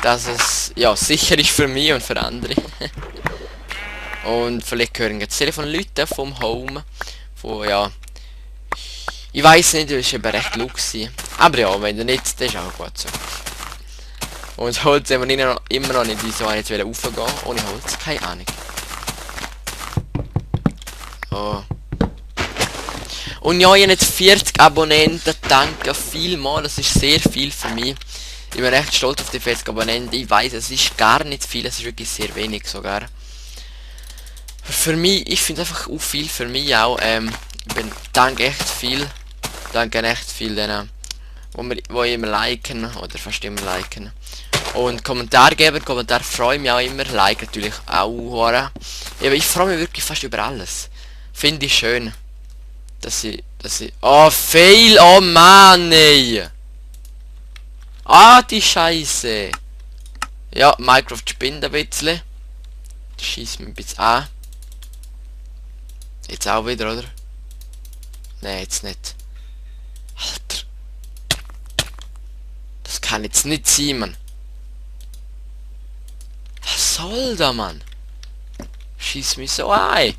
Dass es ja sicher ist für mich und für andere. Und vielleicht hören jetzt Telefon Leute vom Home. Von ja. Ich weiß nicht, das ist eben recht laut gewesen. Aber ja, wenn ihr nicht, das ist auch gut so. Und Holz haben wir immer noch nicht, wieso ich jetzt raufgehen will. Ohne Holz, keine Ahnung. Oh. Und ja, ich habe jetzt 40 Abonnenten, danke vielmals, das ist sehr viel für mich. Ich bin echt stolz auf die 40 Abonnenten, ich weiß, es ist gar nicht viel, es ist wirklich sehr wenig sogar. Für mich, ich finde einfach auch viel für mich auch, danke echt viel denen, wo immer liken oder fast immer liken. Und Kommentar geben, Kommentar freue mich auch immer, like natürlich auch. Aber ich freue mich wirklich fast über alles. Finde ich schön. Dass ich... Oh, fail! Oh Mann, ey! Ah, die Scheiße! Ja, Minecraft spinnt ein bisschen. Schießt mich ein bisschen an. Jetzt auch wieder, oder? Nein, jetzt nicht. Alter. Das kann jetzt nicht sein, Mann. Was soll da, Mann? Schieß mich so ein.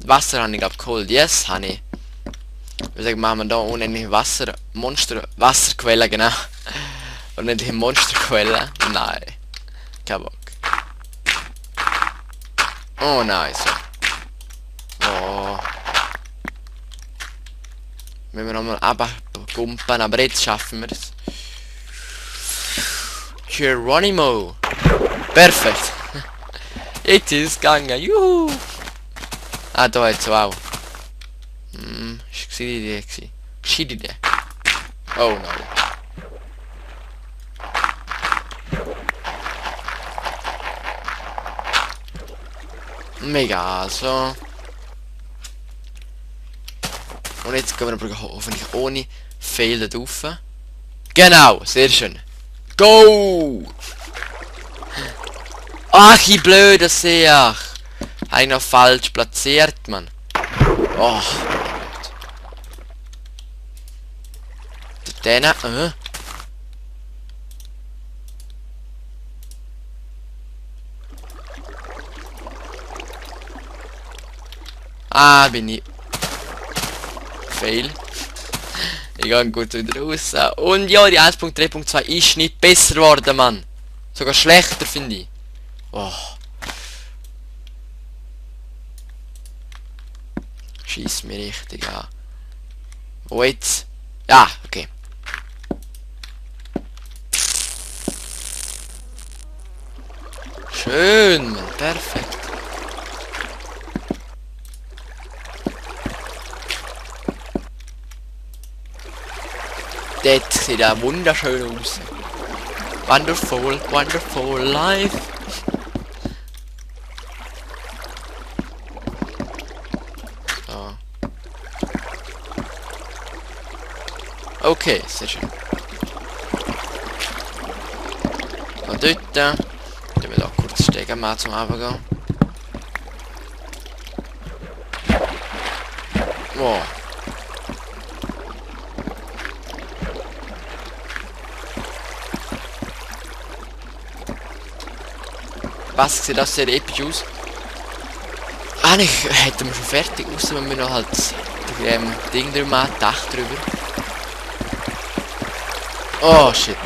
Wasser habe ich abgeholt. Yes, habe ich. Wir sagen, machen wir da unendliche Wasserquelle, genau. Unendliche Monsterquelle. Nein. Kein Bock. Oh nein, so. Oh. Wenn wir nochmal abpumpen, aber jetzt schaffen wir es. Geronimo. Perfekt. Jetzt ist es gegangen. Juhu. Ah, da jetzt auch. Ist die Idee gewesen. Gescheit Idee. Oh no. Mega, so. Und jetzt gehen wir aber hoffentlich ohne Fail da rauf. Genau, sehr schön. Go! Ach, ich blöd, das sehe ich. Habe ich noch falsch platziert, Mann. Oh. Den, Ah, bin ich. Fail. Ich gehe gut wieder raus. Und ja, die 1.3.2 ist nicht besser geworden, Mann. Sogar schlechter, finde ich. Oh. Schieß mir richtig an. Wo jetzt? Ja, okay. Schön, Mann. Perfekt. Das sieht ja wunderschön aus. Wonderful, wonderful life. So. Okay, sehr schön. Und dort. Dann wir da kurz steigen mal zum Runtergehen. Wow. Was sieht das sehr episch aus? Eigentlich hätten wir schon fertig, außer wenn wir noch halt Ding drüber, Dach drüber. Oh shit.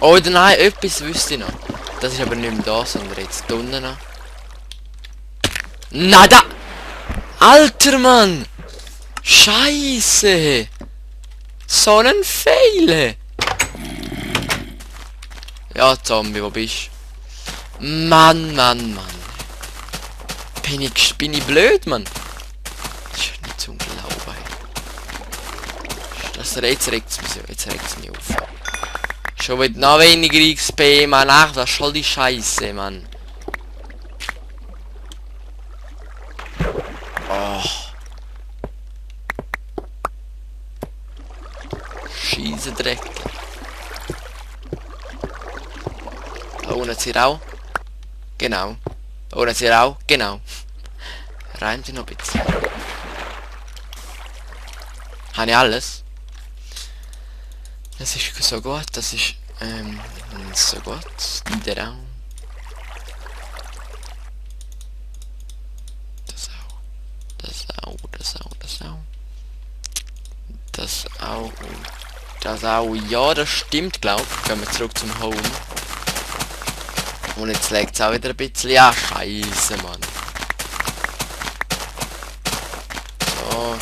Oh nein, etwas wüsste ich noch. Das ist aber nicht mehr da, sondern jetzt unten noch. Nada! Alter Mann! Scheiße! So ein Fail! Ja, Zombie, wo bist du? Mann, Mann, Mann. Bin ich blöd, Mann? Das ist nicht zum Glauben. Jetzt regt es mich auf. Schon mit noch weniger XP, Mann. Ach, das ist schon die Scheiße, Mann. Oh. Scheisse Dreck. Da unten ist hier auch. Genau. Oder sie auch? Genau. Reimt noch ein bisschen. Habe ich alles? Das ist so gut, das ist so gut. Der auch. Das auch. Das auch, das auch, das auch. Das auch. Das auch. Ja, das stimmt, glaub ich. Gehen wir zurück zum Home. Und jetzt legt es auch wieder ein bisschen. Ja, scheiße, Mann. So.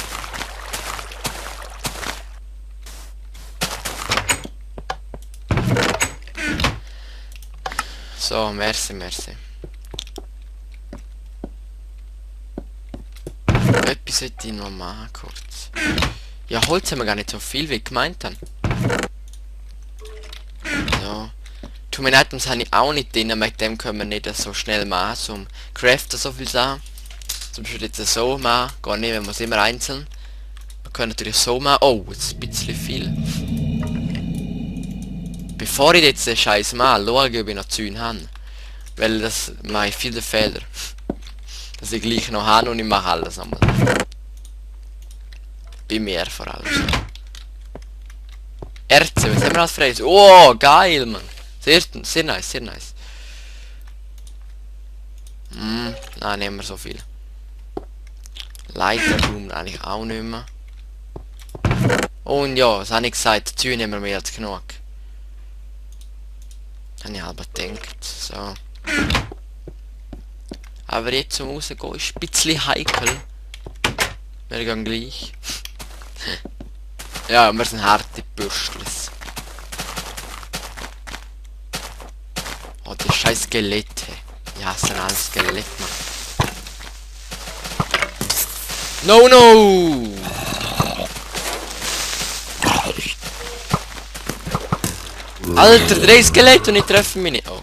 So, merci, merci. Etwas sollte ich noch machen, kurz. Ja, Holz haben wir gar nicht so viel, wie ich gemeint habe. So. Two Items habe ich auch nicht drin, mit dem können wir nicht so schnell machen, zum Craften so viel Sachen. Zum Beispiel jetzt so machen, gar nicht, wenn wir es immer einzeln. Wir können natürlich so machen. Oh, jetzt ist ein bisschen viel. Bevor ich jetzt den Scheiß mache, schaue ich, ob ich noch Zäune habe. Weil das mache ich viele Fehler. Dass ich gleich noch habe und ich mache alles nochmal. Bei mir vor allem. Erze, was haben wir als Freies? Oh, geil, Mann. Sehr nice, sehr nice. Nein, nehmen wir so viel. Leiterraum eigentlich auch nicht mehr. Und ja, das habe ich gesagt, Zäune nehmen wir mehr als genug. Habe ich aber gedacht, so. Aber jetzt zum Rausgehen ist ein bisschen heikel. Wir gehen gleich. Ja, wir sind harte Bürstlis. Oh, die scheiß Skelette. Ja, es sind alles Skelette, Mann. No, no! Alter, 3 Skelette und ich treffe mich nicht. Oh.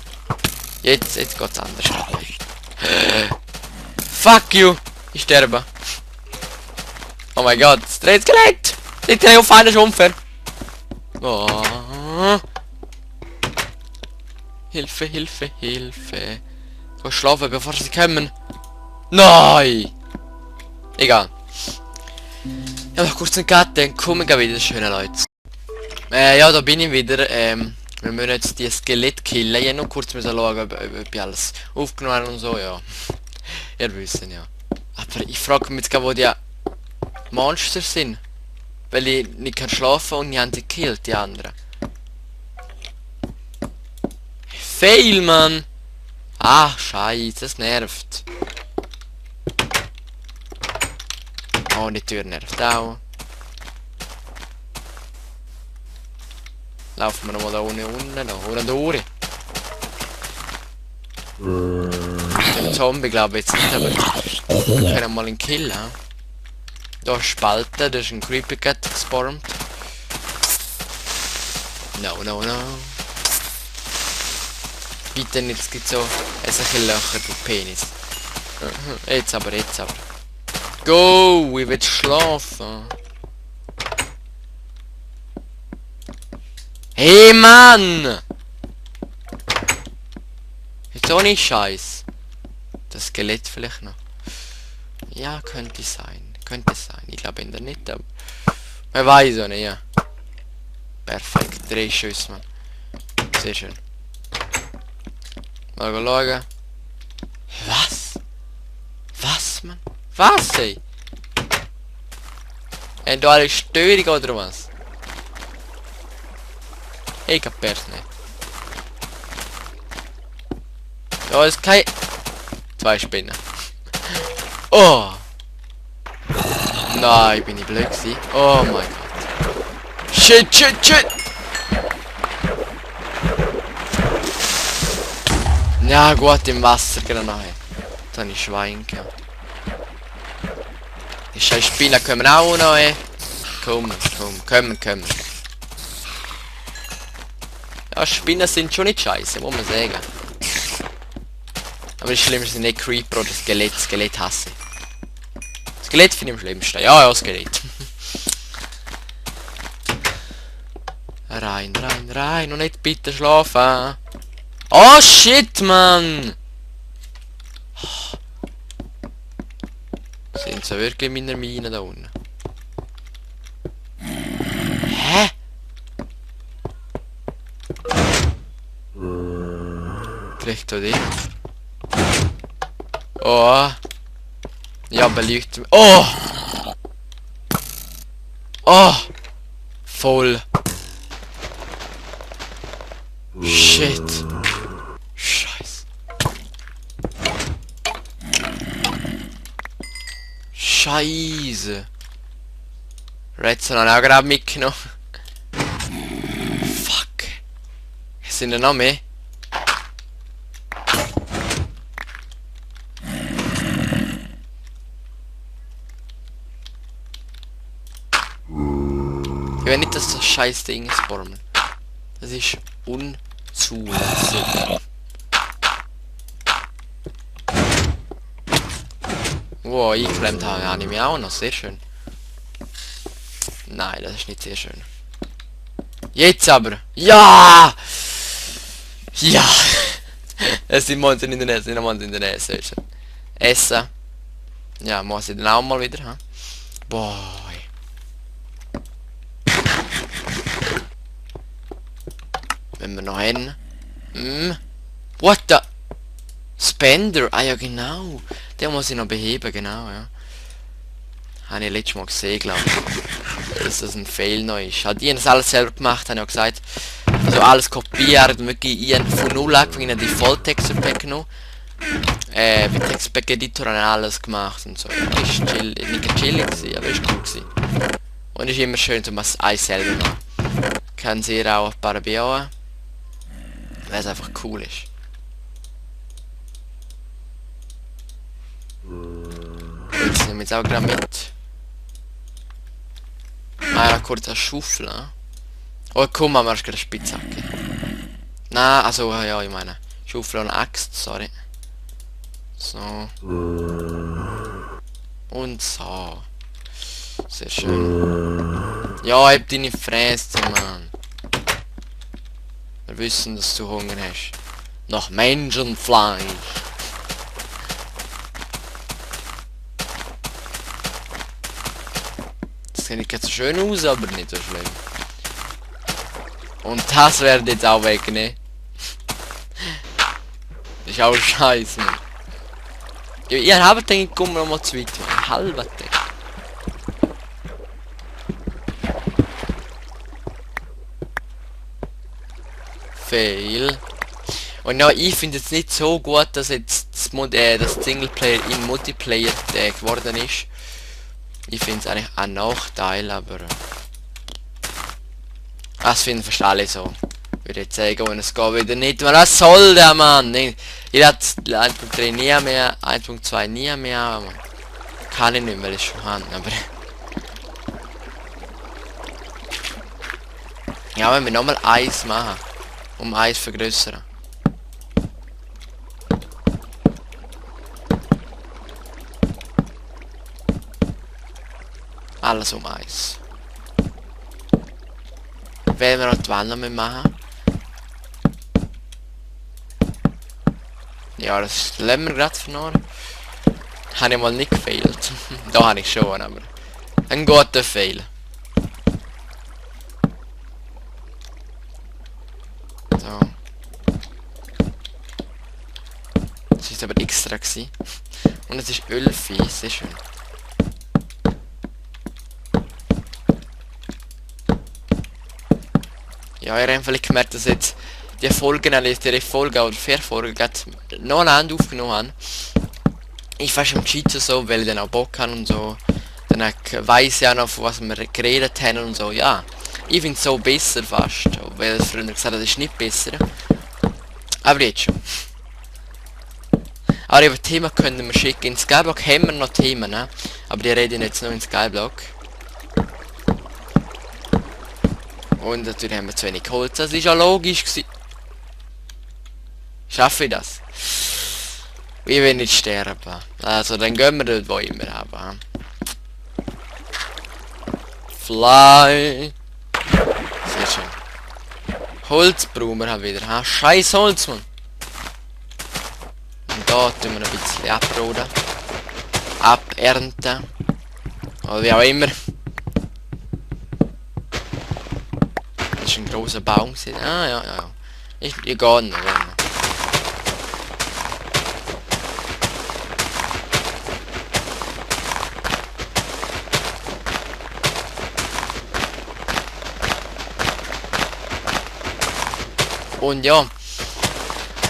Jetzt geht's anders. Fuck you! Ich sterbe. Oh mein Gott, 3 Skelett! Die 3 auf einer Schrumpfer. Oh. Hilfe, Hilfe, Hilfe. Ich muss schlafen, bevor sie kommen. Nein! Egal. Ja, noch kurz einen Cut, dann kommen wir wieder, schöne Leute. Ja, da bin ich wieder. Wir müssen jetzt die Skelett killen. Ich habe noch kurz schauen, ob ich alles aufgenommen habe und so, ja. Ihr wisst ja. Aber ich frage mich jetzt, wo die Monster sind. Weil ich nicht kann schlafen und ich habe die gekillt, die anderen. Fail, Mann! Ah, scheiße, das nervt. Oh, die Tür nervt auch. Laufen wir nochmal da unten noch. Oder durch. Den Zombie glaube ich jetzt nicht, aber wir können mal ihn killen. Da ist Spalte, da ist ein Creepy Cat gespawnt. No, no, no. Bitte nicht, es gibt so solche Löcher, du Penis. Jetzt aber, jetzt aber. Go, ich will schlafen. Hey Mann! Jetzt ohne Scheiß. Das Skelett vielleicht noch. Ja, könnte sein. Könnte sein. Ich glaube in der nicht, aber. Man weiß auch nicht, ja. Perfekt. 3 Schüsse, Mann. Sehr schön. Mal schauen. Was? Was, Mann? Was, ey? Haben du alle Störung oder was? Ich kapier's nicht. Da ist kein... 2 Spinnen. Oh! Nein, bin ich blöd gewesen. Oh mein Gott. Shit, shit, shit! Ja gut, im Wasser gerade nachher. Da habe ich Schwein gehabt. Die scheiß Spinnen kommen auch noch, ey. Kommen. Ja, Spinnen sind schon nicht scheiße, muss man sagen. Aber das Schlimmste sind nicht Creeper oder Skelett. Skelett hasse ich. Skelett finde ich am schlimmsten. Ja, ja, Skelett. Rein, rein, rein und nicht bitte schlafen. Oh shit, Mann! Sind sie wirklich in meiner Mine da unten? Hä? Vielleicht auch die. Oh. Ja, beleuchtet. Oh! Oh! Voll. Shit. Scheiße. Scheiße. Redstone habe ich auch gerade mitgenommen. Fuck. Es sind ja noch mehr. Ich will nicht, dass das scheiß Ding ist, Bormann. Das ist unzulässig. Wow, eingeklemmt habe ich mich auch noch. Sehr schön. Nein, das ist nicht sehr schön. Jetzt aber. Ja! Ja! Es sind Monster in der Nähe, sind Monster in der Nähe. Sehr schön. Essen. Ja, muss ich dann auch mal wieder haben. Boah. Wenn wir noch hin. What the? Spender? Ah ja genau. Den muss ich noch beheben, genau, ja. Habe ich letztes Mal gesehen, glaube ich. Dass das ein Fail noch ist. Hat die das alles selber gemacht, habe ich auch gesagt. Also alles kopiert, wirklich von null angefangen, die Volltexture Pack genommen. Mit Text Pack Editor habe ich alles gemacht und so. Ja, ist chill, nicht chillig gewesen, aber ist gut gewesen. Und ist immer schön, dass man es alles selber macht. Kann sie auch ein paar bauen. Weil es einfach cool ist. Jetzt nehmen wir jetzt auch gerade mit. Ah ja, kurz eine Schaufel. Oh komm, wir erst gerade eine Spitzhacke. Nein, also ja, ich meine. Schaufel und Axt, sorry. So. Und so. Sehr schön. Ja, heb deine Fresse, Mann. Wir wissen, dass du Hunger hast. Nach Menschenfleisch. Das sieht nicht so schön aus, aber nicht so schlimm. Und das werden jetzt auch wegnehmen. Das ist auch scheiße, Mann. Ja, ihr habt den gekommen noch mal zu weit. Halber Tag. Fail. Und ja, ich finde es nicht so gut, dass jetzt das Singleplayer im Multiplayer geworden ist. Ich finde es eigentlich ein Nachteil, aber das finden fast alle so. Ich würde jetzt sagen, wenn es geht wieder nicht. Was soll der Mann? Ich hatte 1.3 nie mehr, 1.2 nie mehr, aber kann ich nicht mehr, weil ich schon habe, aber ja, wenn wir nochmal Eis machen, um Eis vergrößern. Alles um Eis. Werden wir noch die Wand damit machen? Ja, das lassen wir gerade verloren. Habe ich mal nicht gefailt. Da habe ich schon, aber ein guter Fail. So. Das ist aber extra gewesen. Und es ist Ölfee, sehr schön. Ja, ihr habt vielleicht gemerkt, dass jetzt die Folgen, die Folge oder 4 Folgen noch eine Hand aufgenommen haben. Ich fast im Cheaten so, weil ich dann auch Bock habe und so. Dann weiss ich auch noch, von was wir geredet haben und so, ja. Ich finde es so besser fast, weil es früher gesagt hat, das ist nicht besser. Aber jetzt schon. Aber über Themen können wir schicken. In Skyblock haben wir noch Themen, ne? Aber die reden jetzt nur in Skyblock. Und natürlich haben wir zu wenig Holz. Das ist ja logisch gewesen. Schaffe ich das? Ich will nicht sterben. Also dann gehen wir dort, wo immer haben. Fly. Sehr schön. Holz brauchen wir halt wieder. Ha? Scheiß Holz, Mann. Und da tun wir ein bisschen abroden. abernten. Oder wie auch immer. Das ist ein großer Baum gewesen. Ah, ja, ja. Ich gehe noch. Und ja,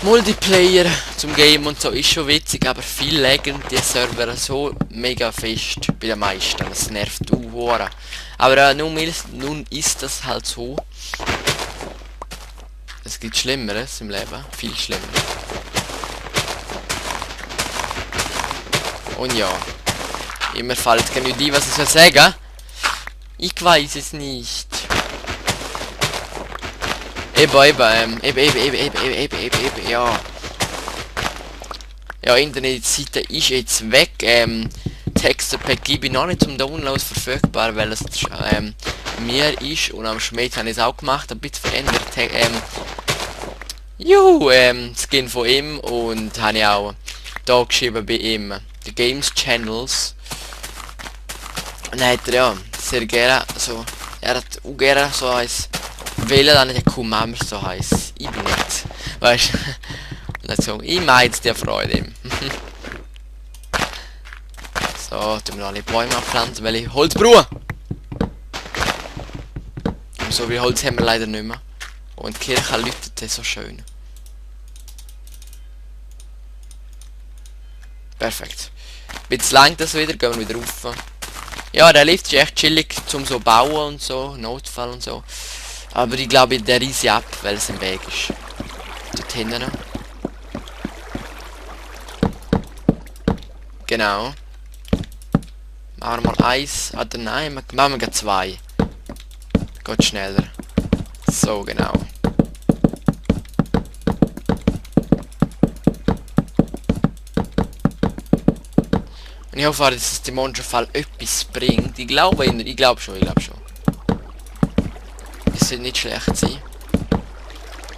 Multiplayer zum Game und so ist schon witzig, aber viel laggen die Server so mega fest bei den meisten. Das nervt hure. Aber nun ist das halt so. Es gibt Schlimmeres im Leben, viel schlimmer. Und ja, immer fällt gar nicht ein, was ich soll sagen. Ich weiß es nicht. Eben, ja. Ja, Internetseite ist jetzt weg. Texterpack gebe ich noch nicht zum Download verfügbar, weil es mir ist und am Schmied habe ich es auch gemacht, ein bisschen verändert. Skin von ihm und habe ich auch da geschrieben bei ihm, die Games Channels. Und dann hat er ja sehr gerne so, er hat auch gerne so als wählen dann nicht cool Mama so heiß. Ich bin nicht. Weißt du? So, ich meine dir Freude ihm. So, tun wir alle Bäume abpflanzen, weil ich Holz brauche. Und so wie Holz haben wir leider nicht mehr. Und die Kirche läutet so schön. Perfekt. Jetzt langt das wieder, gehen wir wieder rauf. Ja, der Lift ist echt chillig zum so bauen und so, Notfall und so. Aber ich glaube, der reißt ab, weil es im Weg ist. Dort hinten noch. Genau. Machen wir mal eins. Oder nein, machen wir zwei. Geht schneller. So, genau. Und ich hoffe, dass es dem Monsterfall etwas bringt. Ich glaube schon. Es sollte nicht schlecht sein.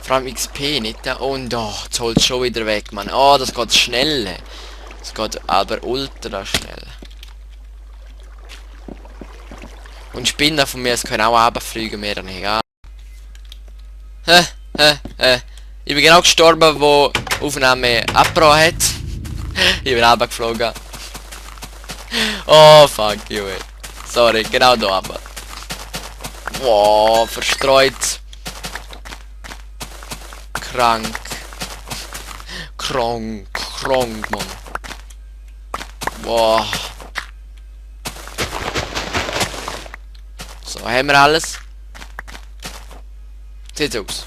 Vor allem XP nicht. Und oh, jetzt holt es schon wieder weg, Mann. Oh, das geht schnell. Das geht aber ultra schnell. Und Spinner von mir können auch runterfliegen, mir dann egal. Ich bin genau gestorben, wo Aufnahme abgebrochen hat. Ich bin runtergeflogen. Oh, fuck you, ey. Sorry, genau da aber. Wow, verstreut. Krank, Mann. Wow. So, haben wir alles. Sieht aus.